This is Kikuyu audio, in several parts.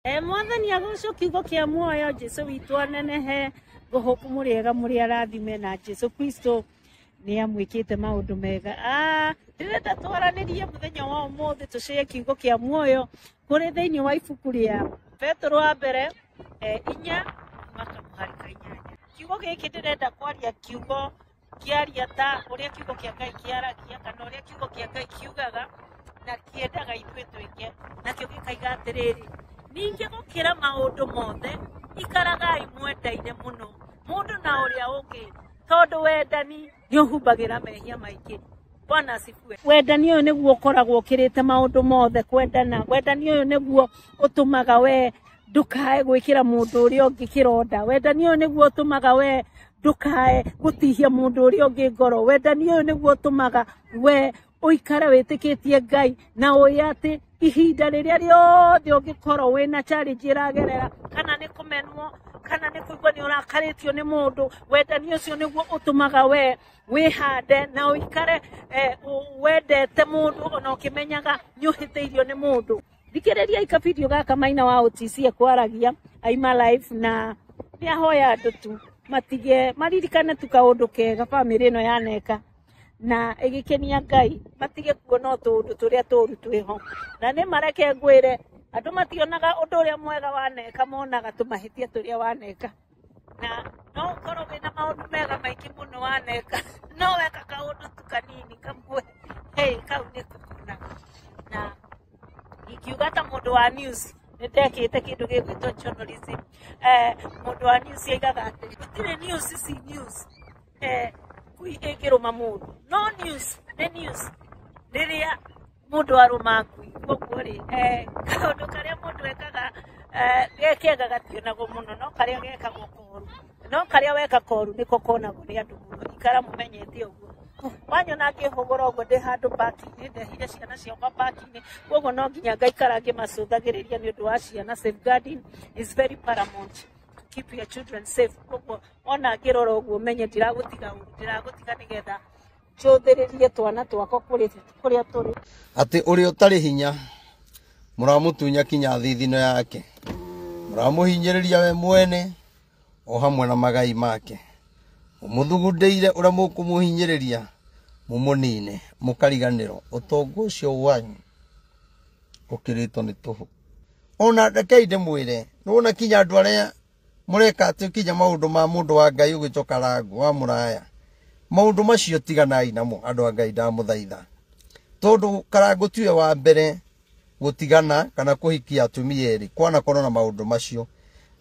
Mwathani agocwo kiugo kia muoyo Jesu witũ anenehe ngũhũku mũrĩega mũrĩ arathime na Jesu Kristo nĩ amwĩkĩte maũndũ mega. Ndĩrenda twaranĩrie mũthenya wa ũmũthĩ tũcĩe kiugo kĩa muoyo kũrĩ thĩinĩ wa ibuku rĩa Petero wa mbere 4 kuma kamũhari ka 8. Kiugo gĩkĩ ndĩrenda kwaria kiugo kĩaria ta ũrĩa kiugo kĩa Ngai kĩaragia kana ũrĩa kiugo kĩa Ngai kiugaga na kĩendaga ithuĩ twĩke, nakĩo gĩkaiga atĩrĩrĩ, ningĩ gũkĩra maũndũ mothe ikaragai mwendaine mũno mũndũ na ũrĩa ũngĩ, tondũ wendani nĩ ũhumbagĩra mehia maingĩ. Bwana asifiwe. Wendani ũyũ nĩguo ũkoragwo ũkĩrĩte maũndũ mothe kwendana. Wendani ũyũ nĩguo ũtũmaga we ndũkae gwĩkĩra mũndũ ũrĩa ũngĩ kĩronda. Wendani ũyũ nĩguo ũtũmaga we ndũkae gũtihia mũndũ ũrĩa ũngĩ ngoro. Wendani ũyũ nĩguo ũtũmaga we ũikare wĩtĩkĩtie Ngai na ũĩ atĩ ihinda rĩrĩa rĩothe ũngĩkorwo wĩna challenge ĩragerera, kana nĩ kũmenwo kana nĩ kũigua nĩ ũrakarĩtio nĩ mũndũ, wendani ũcio nĩguo ũtũmaga we wĩhande na ũikare wendete mũndũ ona ũkĩmenyaga nĩ ũhĩtĩirio nĩ mũndũ. Thikĩrĩria ika video gaka Maina wa OTC ekwaragia aima live na nĩ ahoya andũ tu matige maririkane tu kaũndũ kega bamĩrĩ ĩno yaneka na ĩgĩkenia Ngai, matige kuona tũũndũ tũrĩa tũũru twĩho. Na nĩ mareke ngwĩre andũ mationaga ũndũ ũrĩa mwega waneka, monaga tũmahĩtia tũrĩa waneka. Na no ũkorwo wĩna maũndũ mega maingĩ mũno waneka, no weka kaũndũ tu kanini kamwe, hey, kau nĩko konaga. Na ingiuga ta mũndũ wa news nĩ ndekĩte kĩndũ gĩgwĩtwo journalism. Mũndũ wa news aigaga atĩ gũtirĩ news ci news ngui ĩngĩrũma mũndũ, no news nĩ news rĩrĩa mũndũ arũma ngui. Koguo rĩ, kaũndũ karĩa mũndũ ekaga ge kega gationagwo mũno, no karĩa gekagwo koru, no karĩa weka koru nĩko konagwo nĩ andũ mũno. Ikara mũmenyete ũguo. Wanyona ngĩhũgũra ũguo ndĩ handũ parking-inĩ, ndehire ciana ciakwa parking-inĩ, koguo no nginya ngaikara ngĩmacũthagĩrĩria nĩ ũndũ wa ciana. Safeguarding is very paramount to keep your children safe. Koguo wona ngĩrora ũguo menye ndiragũtiga ũru, ndĩragũtiga nĩgetha njũthĩrĩrie twana twakwa kũrĩa tũrĩ. Atĩ ũrĩa ũtarĩ hinya mũramũtunya kinya thithino yake, mũramũhinyĩrĩria we mwene o hamwe na magai make, mũmũthugundĩire ũrĩa mũkũmũhinyĩrĩria mũmũnine, mũkariganĩrwo ũtonga ũcio wanyu ũkĩrĩtwo nĩ tũhũ. Ona rekei ndĩmwĩre, nĩwona kinya andũ arĩa mũreka atĩ kinya maũndũ ma mũndũ wa Ngai ũgĩtwo Karangũ wa mũraya, maũndũ macio tiganai namo andũ a Ngai, ndamũthaitha, tondũ Karangũ tiwe wa mbere gũtigana kana kũhikia atumia erĩ, kwanakorwo na maũndũ macio.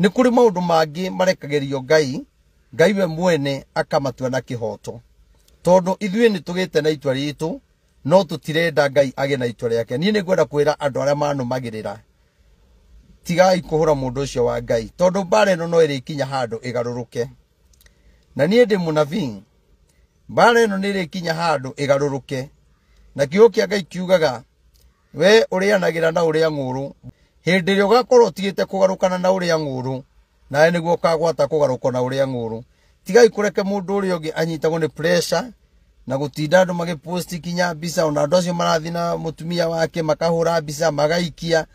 Nĩ kũrĩ maũndũ mangĩ marekagĩrio Ngai, Ngai we mwene akamatua na kĩhoto, tondũ ithuĩ nĩ tũgĩte na itua ritũ, no tũtirenda Ngai agĩe na itua rĩake. Niĩ nĩ ngwenda kwĩra andũ arĩa manũmagĩrĩra, tigai kũhũra mũndũ ũcio wa Ngai, tondũ mbara ĩno no ĩrĩkinya handũ ĩgarũrũke. Na niĩ ndĩ mũnabii, mbara ĩno nĩ ĩrĩkinya handũ ĩgarũrũke. Na kiugo kĩa Ngai kiugaga we ũrĩanagĩra na ũrĩa ng'ũrũ, hĩndĩ ĩrĩa ũgakorwo ũtigĩte kũgarũkana na ũrĩa ng'ũrũ, nawe nĩguo ũkagwata kũgarũka na ũrĩa ng'ũrũ. Tigai kũreke mũndũ ũrĩa ũngĩ anyitagwo nĩ pressure na gũtinda andũ magĩposti kinya mbica, ona andũ acio marathiĩ na mũtumia wake makahũra mbica magaikia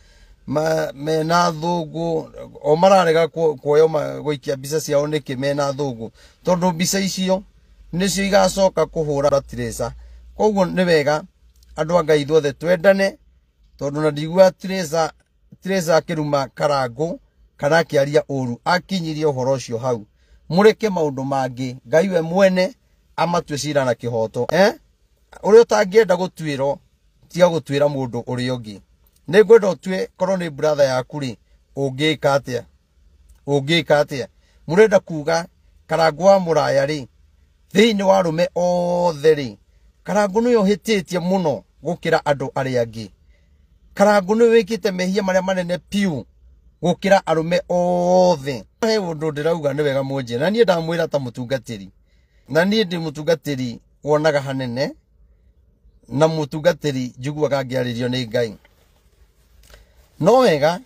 mena thũngũ, o mararega kuoywo gũikia mbica ciao nĩkĩ mena thũngũ, tondũ mbica icio nĩcio igacoka kũhũra Teresa. Koguo nĩ wega andũ a Ngai ithuothe twendane, tondũ na ndiguaga Teresa akĩruma Karangũ kana akĩaria ũru, akinyirie ũhoro ũcio hau. Mũreke maũndũ mangĩ Ngai we mwene amatue cira na kĩhoto. Ũrĩa ũtangĩenda gũtuĩrwo, tiga gũtuĩra mũndũ ũrĩa ũngĩ. Nĩ ngwenda ũtue korwo nĩ brother yaku rĩ, ũngĩka atĩa? Ũngĩka atĩa? Mũrenda kuga Karangũ wa mũraya rĩ, thĩinĩ wa arũme othe rĩ, Karangũ nĩwe ũhĩtĩtie mũno gũkĩra andũ arĩa angĩ. Karangũ nĩwe wĩkĩte mehia marĩa manene piũ gũkĩra arũme othe. He ũndũ ndĩrauga nĩ wega mũnjĩre, na niĩ ndamwĩra ta mũtungatĩri, na niĩ ndĩ mũtungatĩri wonaga hanene na mũtungatĩri njiguaga ngĩarĩrio nĩ Ngai. No wega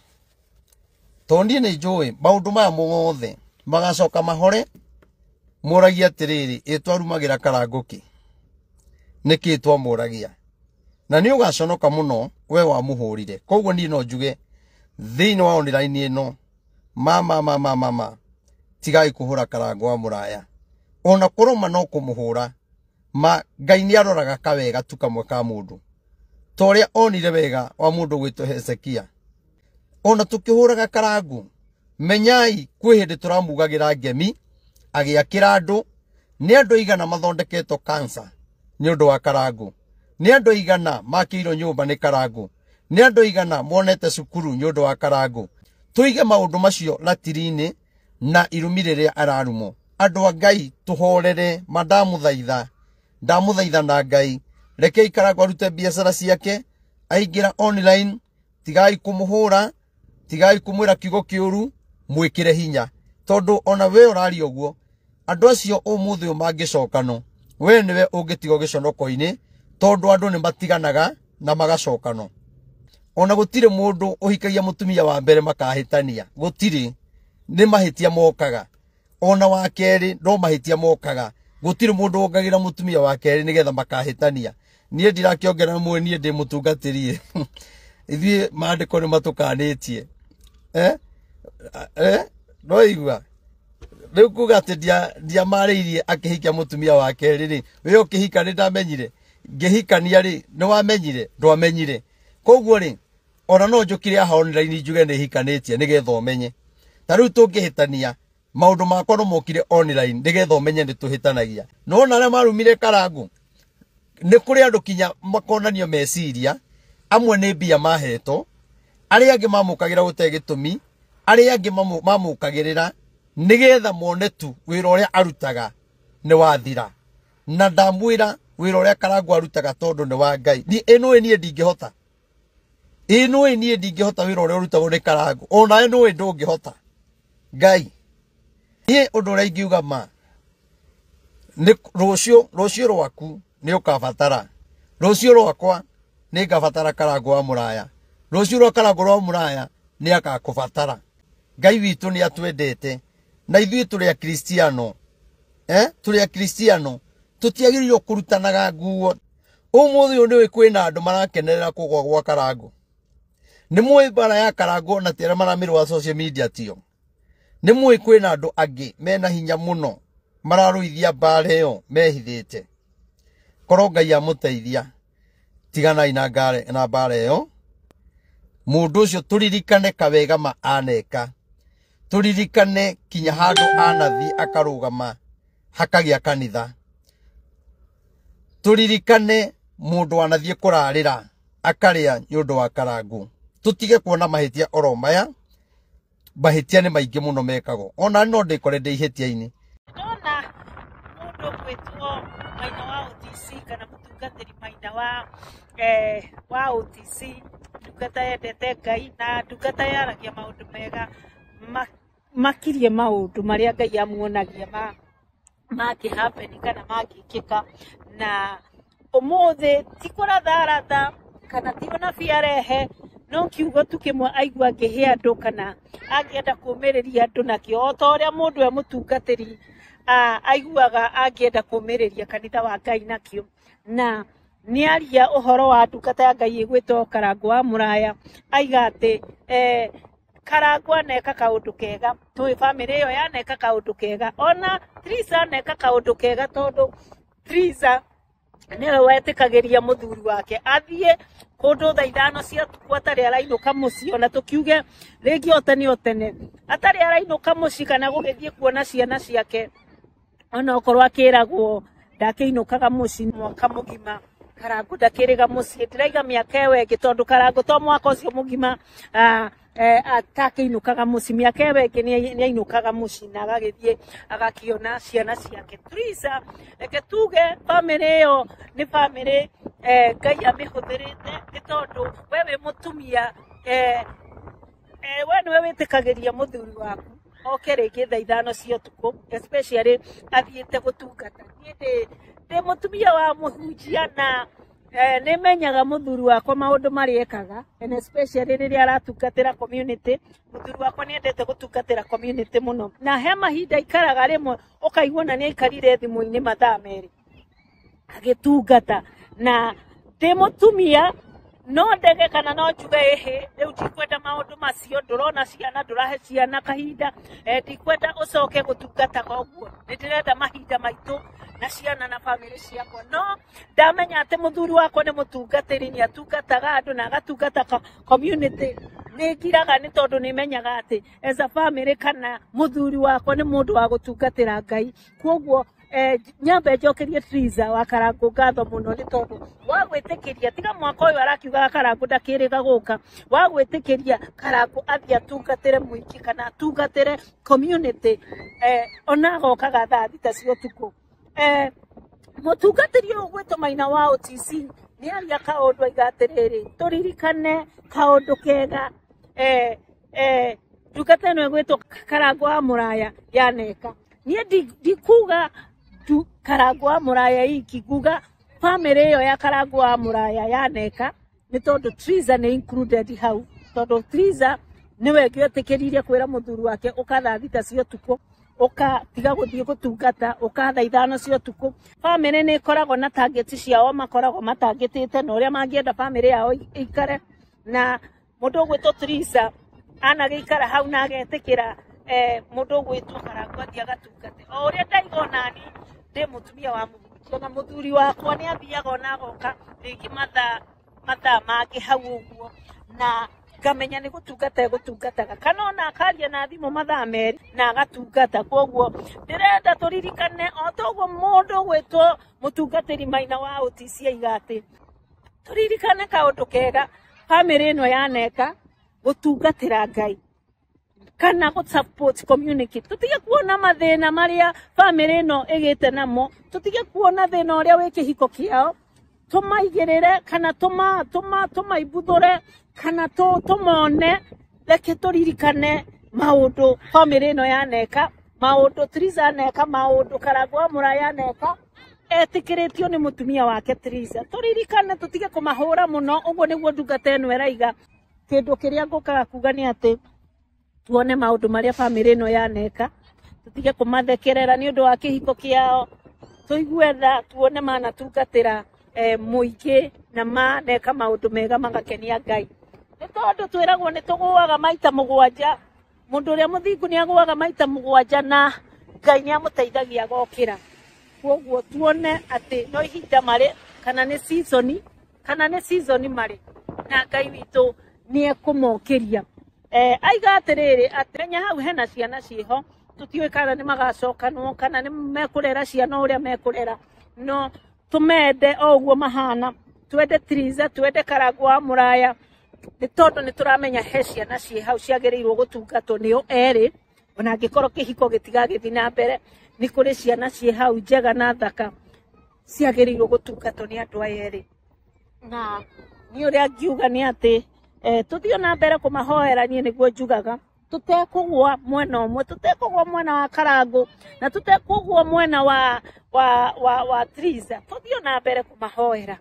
tondũ niĩ nĩ njũĩ maũndũ maya mothe magacoka mahore, mũragia atĩrĩrĩ, ĩ twarumagĩra Karangũ kĩ? Nĩkĩ twamũragia? Na nĩ ũgaconoka mũno we wamũhũrire. Koguo niĩ no njuge Thĩinĩ wa online ĩno mama mama mama tigai kũhũra Karangũ wa Mũraya ona kũrũma no kũmũhũra ma Ngai nĩ aroraga kawega tu kamwe ka mũndũ ta ũrĩa onire wega wa mũndũ gwĩtwo Hezekia. Ona tũkĩhũraga Karangũ menyai kwĩ hĩndĩ tũramugagĩra ngemi agĩakĩra andũ nĩ andũ igana mathondeketwo cancer nĩ ũndũ wa Karangũ, nĩ andũ igana makĩirwo nyũmba nĩ Karangũ, nĩ andũ igana monete cukuru nĩ ũndũ wa Karangũ. Tũige maũndũ macio ratiri-inĩ na irumi rĩrĩa ararumwo. Andũ a Ngai tũhorere, ma ndamũthaitha, ndamũthaitha na Ngai, rekei Karangũ arute biacara ciake, aingĩra online, tigai kũmũhũra, tigai kũmwĩra kiugo kĩũru, mwĩkĩre hinya tondũ ona we ũraria ũguo andũ acio ũmũthĩ ũyũ mangĩcokano we nĩwe ũngĩtigwo gĩconoko-inĩ tondũ andũ nĩ matiganaga na magacokano. Ona gũtirĩ mũndũ ũhikagia mũtumia wa mbere makahĩtania, gũtirĩ, nĩ mahĩtia mokaga. Ona wa kerĩ no mahĩtia mokaga, gũtirĩ mũndũ wongagĩra mũtumia wa kerĩ nĩgetha makahĩtania. Niĩ ndirakĩongerera mũĩ, niĩ ndĩ mũtungatĩri ithuĩ maandĩko nĩ matũkanĩtie no igua rĩu kuga atĩ ndiamarĩirie akĩhikia mũtumia wa kerĩ rĩ, we ũkĩhika nĩ ndamenyire, ngĩhikania rĩ nĩ wamenyire, ndwamenyire. Koguo rĩ ona no njũkire haha online njuge nĩ hikanĩtie nĩgetha ũmenye. Ta rĩu tũngĩhĩtania maũndũ makwa no mokire online nĩgetha ũmenye nĩ tũhĩtanagia. No ona arĩa marumire Karangũ nĩ kũrĩ andũ kinya makonanio meciria, amwe nĩ mbia mahetwo, arĩa angĩ mamũkagĩra gũtarĩ gĩtũmi, arĩa angĩ mamũkagĩrĩra nĩgetha mone tu wĩra ũrĩa arutaga nĩ wathira. Na ndamwĩra wĩra ũrĩa Karangũ arutaga tondũ nĩ wa Ngai. Ĩnũĩ niĩ ndingĩhota, ĩnũĩ niĩ ndingĩhota wĩra ũrĩa ũrutagwo nĩ Karangũ, ona ĩnũĩ ndũngĩhota. Ngai, niĩ ũndũ ũrĩa ingiuga ma nĩ rũciũ rwaku nĩ ũkabatara, rũciũ rwakwa nĩ ngabatara Karangũ wa Mũraya, rũciũ rwa Karangũ wa Mũraya nĩ agakũbatara. Ngai witũ nĩ atwendete na ithuĩ tũrĩ Akristiano, tũrĩ Akristiano tũtiagĩrĩirwo kũrutanaga nguo. Ũmũthĩ ũyũ nĩũĩ kwĩna andũ marakenerera kũgũa gwa Karangũ. Nĩ mũĩ mbara ya Karangũ na ti arĩa maramĩrũa social media tio. Nĩ mũĩ kwĩna andũ angĩ mena hinya mũno mararũithia mbara ĩyo mehithĩte. Korwo Ngai amũteithia, tiganai na ngare na mbara ĩyo. Mũndũ ũcio tũririkane kawega ma aneka, tũririkane kinya handũ anathi akarũgama hakagĩa kanitha, tũririkane mũndũ anathiĩ kũrarĩra akarĩa nĩ ũndũ wa Karangũ. Tũtige kuona mahĩtia oro maya, mahĩtia nĩ maingĩ mũno mekagwo, ona no ndĩkore ndĩ ihĩtia-inĩ. Ndona mũndũ ũgwĩtwo Maina wa OTC kana mũtungatĩri Maina wa OTC, ndungata yendete Ngai na ndungata yaragia maũndũ mega makirie maũndũ marĩa Ngai amuonagia mangĩ happen kana mangĩkĩka. Na ũmũthĩ ti kũratharatha kana ti ũnabii arehe, no kiugo tu kĩmwe aigua angĩhe andũ kana angĩenda kũũmĩrĩria andũ nakĩo, o ta ũrĩa mũndũ e mũtungatĩri aiguaga angĩenda kũũmĩrĩria kanitha wa Ngai nakĩo. Na nĩ aria ũhoro wa ndungata ya Ngai ĩgwĩtwo Karangũ wa Mũraya, aiga atĩ Karangũ aneka kaũndũ kega, tũĩ bamĩrĩ ĩyo yaneka kaũndũ kega, ona Teresa aneka kaũndũ kega tondũ Teresa nĩwe wetĩkagĩria mũthuri wake athiĩ kũndũ thaa 5 cia ũtukũ atarĩ arainũka mũciĩ, ona tũkiuge rĩngĩ o tene o tene atarĩ arainũka mũciĩ kana gũgĩthiĩ kuona ciana ciake, ona okorwo akĩragwo ndakĩinũkaga mũciĩ mwaka mũgima. Karangũ ndakĩrĩga mũciĩ, ndĩraiga mĩaka ĩyo ĩngĩ tondũ Karangũ to mwaka ũcio mũgima atakĩinũkaga mũciĩ, mĩaka ĩyo ĩngĩ nĩ ainũkaga mũciĩ na agagĩthiĩ agakĩona ciana ciake. Teresa, reke tuge bamĩrĩ ĩyo nĩ bamĩrĩ Ngai amĩhũthĩrĩte nĩ tondũ we wĩ mũtumia we nĩwe wĩtĩkagĩria mũthuri waku oke rĩngĩ thaa 5 cia ũtukũ, especially athiĩte gũtungata. Niĩ ndĩ mũtumia wa mũhunjia na nĩ menyaga mũthuri wakwa maũndũ marĩa ekaga, and especially rĩrĩa aratungatĩra community. Mũthuri wakwa nĩ endete gũtungatĩra community mũno, na he mahinda aikaraga rĩmwe ũkaigua na nĩ aikarire thimũ-inĩ mathaa 2 agĩtungata. Na ndĩ mũtumia No ndege kana no njuge ĩhĩ rĩu ndikwenda maũndũ macio, ndũrona ciana, ndũrahe ciana kahinda, ndikwenda ũcoke gũtungataga ũguo, nĩ ndĩrenda mahinda maitũ na ciana na bamĩrĩ ciakwa. No ndamenya atĩ mũthuri wakwa nĩ mũtungatĩri, nĩ atungataga andũ na agatungata community, nĩ ngiraga nĩ tondũ nĩ menyaga atĩ as a family kana mũthuri wakwa nĩ mũndũ wa gũtungatĩra Ngai. Koguo nyambe njokerie Triza wa Karangũ ngatho mũno nĩ tondũ wa gwĩtĩkĩria, tiga mwaka ũyũ arakiugaga Karangũ ndakĩrĩga gũka, wa gwĩtĩkĩria Karangũ athiĩ atungatĩre mũingĩ kana atungatĩre community, ona agokaga thaa 6 cia ũtukũ. Mũtungatĩri ũyũ ũgwĩtwo Maina wa OTC nĩ aria kaũndũ aiga atĩrĩrĩ, tũririkane kaũndũ kega, ndungata ĩno ĩgwĩtwo Karangũ wa Mũraya yaneka. Niĩ ndikuga Karangũ wa Mũraya iki, nguga bamĩrĩ ĩyo ya Karangũ wa Mũraya yaneka nĩ tondũ Triza nĩ included hau, tondũ Triza nĩwe ngĩetĩkĩririe kwĩra mũthuri wake ũka thaa 6 cia ũtukũ, ũkatiga gũthiĩ gũtungata, ũka thaa 5 cia ũtukũ. Bamĩrĩ nĩ ĩkoragwo na target ciao, makoragwo matangĩtĩte na ũrĩa mangĩenda bamĩrĩ yao ĩikare, na mũndũ ũgwĩtwo Triza anagĩikara hau na agetĩkĩra mũndũ ũgwĩtwo Karangũ athiĩ agatungate. O ũrĩa ndaiga onani ndĩ mũtumia wa mũhunjia na mũthuri wakwa nĩ athiaga ona agoka rĩngĩ mathaa mangĩ hau ũguo, na ngamenya nĩ gũtungata egũtungataga, kana ona akaria na thimũ mathaa 2 na agatungata. Koguo ndĩrenda tũririkane o toguo mũndũ ũgwĩtwo mũtungatĩri Maina wa OTC aiga atĩ tũririkane kaũndũ kega bamĩrĩ ĩno yaneka gũtungatĩra Ngai kana gũ support community. Tũtige kuona mathĩna marĩa bamĩrĩ ĩno ĩgĩte namo, tũtige kuona thĩna ũrĩa wĩ kĩhiko kĩao, tũmaigĩrĩre kana tũmaimbuthũre kana tũmone. Reke tũririkane maũndũ bamĩrĩ ĩno yaneka, maũndũ Triza aneka, maũndũ Karangũ wa Mũraya aneka, etĩkĩrĩtio nĩ mũtumia wake Triza. Tũririkane tũtige kũmahũra mũno, ũguo nĩguo ndungata ĩno ĩraiga. Kĩndũ kĩrĩa ngũkaga kuga nĩ atĩ tuone maũndũ marĩa bamĩrĩ ĩno yaneka, tũtige kũmathekerera nĩ ũndũ wa kĩhiko kĩao, tũigue tha, tuone manatungatĩra mũingĩ na maneka maũndũ mega magakenia Ngai. Nĩ tondũ twĩragwo nĩ tũgũaga maita 7, mũndũ ũrĩa mũthingu nĩ agũaga maita 7 na Ngai nĩ amũteithagia agokĩra. Koguo tuone atĩ no ihinda marĩ kana nĩ season, kana nĩ season marĩ na Ngai witũ nĩ ekũmokĩria. Aiga atĩrĩrĩ atĩ menya hau hena ciana ciĩho, tũtiũĩ kana nĩ magacokanwo kana nĩ mekũrera ciana ũrĩa mekũrera, no tũmende o ũguo mahana, twende Triza, twende Karangũ wa Mũraya, nĩ tondũ nĩ tũramenya he ciana ciĩ hau ciagĩrĩirwo gũtungatwo nĩo erĩ, ona angĩkorwo kĩhiko gĩtigagĩthiĩ na mbere, nĩ kũrĩ ciana ciĩ hau njega na thaka ciagĩrĩirwo gũtungatwo nĩ andũ aya erĩ. Na niĩ ũrĩa ngiuga nĩ atĩ tũthiĩ na mbere kũmahoera, niĩ nĩguo njugaga, tũtekũgũa mwena ũmwe, tũtekũgũa mwena wa Karangũ na tũtekũgũa mwena wa Triza, tũthiĩ na mbere kũmahoera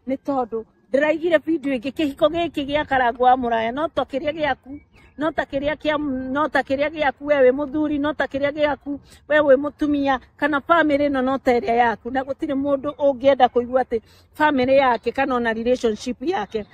nĩ tondũ ndĩraigire video ĩngĩ kĩhiko gĩkĩ gĩa Karangũ wa Mũraya no ta kĩrĩa gĩaku, no ta kĩrĩa kĩa, no ta kĩrĩa gĩaku we wĩ mũthuri, no ta kĩrĩa gĩaku we wĩ mũtumia, kana bamĩrĩ ĩno no ta ĩrĩa yaku, na gũtirĩ mũndũ ũngĩenda kũigua atĩ bamĩrĩ yake kana ona relationship yake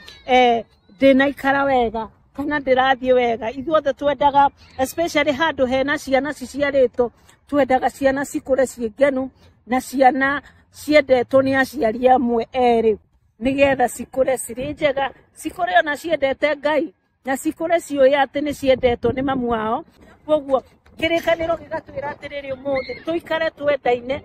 ndĩnaikara wega kana ndĩrathiĩ wega. Ithuothe twendaga especially handũ hena ciana ciciarĩtwo, twendaga ciana cikũre ciĩ ngenu na ciana ciendetwo nĩ aciari amwe erĩ, nĩgetha cikũre cirĩ njega, cikũre ona ciendete Ngai na cikũre ciũĩ atĩ nĩ ciendetwo nĩ mamu wao. Koguo kĩrĩkanĩro gĩgatwĩra atĩrĩrĩ, ũmũthĩ tũikare twendaine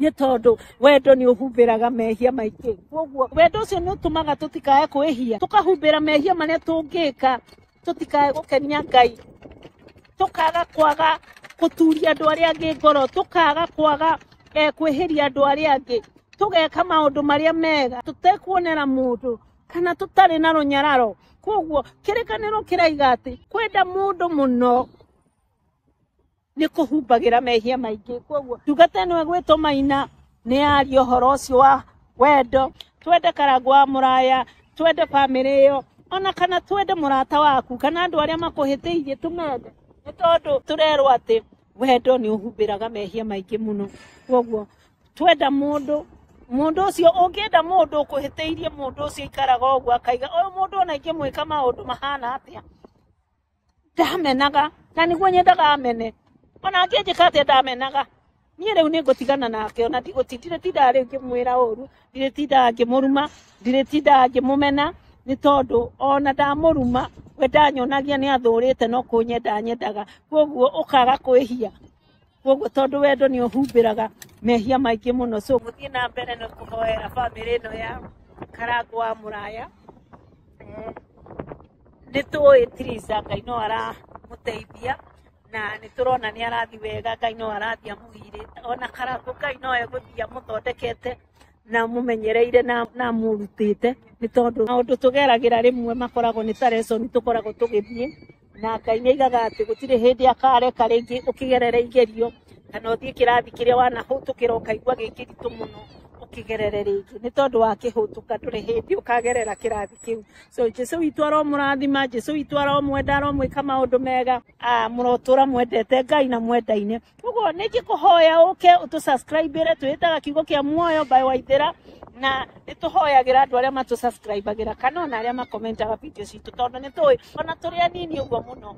nĩ tondũ wendo nĩ ũhumbĩraga mehia maingĩ. Koguo wendo ũcio nĩ ũtũmaga tũtikae kwĩhia, tũkahumbĩra mehia marĩa tũngĩka, tũtikae gũkenia Ngai, tũkaga kwaga gũturia andũ arĩa angĩ ngoro, tũkaga kwaga kwĩhĩria andũ arĩa angĩ, tũgeka maũndũ marĩa mega tũtekuonera mũndũ kana tũtarĩ na rũnyararo. Koguo kĩrĩkanĩro kĩraiga atĩ kwenda mũndũ mũno nĩ kũhumbagĩra mehia maingĩ. Koguo ndungata ĩno ĩgwĩtwo Maina nĩ yaria ũhoro ũcio wa wendo, twende Karangũ wa Mũraya, twende bamĩrĩ ĩyo, ona kana twende mũrata waku kana andũ arĩa makũhĩtĩirie tũmende, nĩ tondũ tũrerwo atĩ wendo nĩ ũhumbĩraga mehia maingĩ mũno. Koguo twenda mũndũ Mundu ucio ungienda mundu ukuhitiirie mundu ucio ikaraga uguo akaiga uyu mundu ona ingimwika maundu mahana atia ndamenaga na niguo nyendaga amene ona angĩnjĩka atĩa ndamenaga niĩ rĩu nĩngũtigana nake ona ndirĩtindaga rĩu ngĩmwĩra ũru, ndirĩtindaga ngĩmũruma, ndirĩtindaga ngĩmũmena nĩ tondũ ona ndamũruma we ndanyonagia nĩ athũrĩte no kũnyenda nyendaga koguo ũkaga kwĩhia koguo tondũ wendo nĩ ũhumbĩraga mehia maingĩ mũno. So gũthiĩ na mbere na kũhoera bamĩrĩ ĩno ya Karangũ wa Mũraya. Nĩ tũĩ Theresa Ngai no aramũteithia na nĩ tũrona nĩ arathiĩ wega, Ngai no arathiĩ amũhirĩte ona Karangũ Ngai no egũthiĩ amũthondekete na mũmenyereire na amũrutĩte nĩ tondũ maũndũ tũgeragĩra rĩmwe makoragwo nĩ ta lesson tũkoragwo tũgĩthiĩ na Ngai nĩ aigaga atĩ gũtirĩ hĩndĩ akareka rĩngĩ ũkĩgerere igerio kana ũthiĩ kĩrathi kĩrĩa wanahũtũkĩra ũkaigua gĩ kĩritũ mũno ũkĩgerere rĩngĩ nĩ tondũ wakĩhũtũka ndũrĩ hĩndĩ ũkagerera kĩrathi kĩu. So Jesũ witũ aromũrathima, Jesũ witũ aromwenda, aromwĩka maũndũ mega, mũrotũra mwendete Ngai na mwendaine. Koguo nĩ ngĩkũhoya ũke ũtũ-subscribe-ĩre, twĩtaga Kiugo kĩa Muoyo by Waithĩra na nĩ tũhoyagĩra andũ arĩa matũ-subscribe-agĩra kana ona arĩa makomentaga video citũ tondũ nĩ tũĩ ona tũrĩ anini ũguo mũno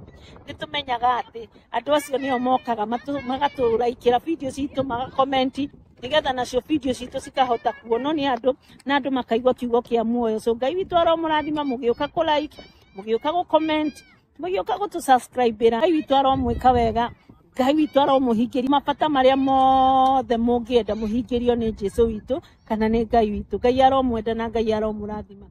nĩ tũmenyaga atĩ andũ acio nĩo mokaga magatũraikĩra video citũ magakomenti nigetha nacio video citũ cikahota kuonwo nĩ andũ na andũ makaigua kiugo kĩa muoyo. So Ngai witũ aromũrathima mũgĩũka kũ like, mũgĩũka gũ comment, mũgĩũka gũtũ subscribe-ĩra. Ngai witũ aromwĩka wega, Ngai witũ aromũhingĩria mabata marĩa mothe mũngĩenda mũhingĩrio nĩ Jesũ witũ kana nĩ Ngai witũ. Ngai aromwenda na Ngai aromũrathima.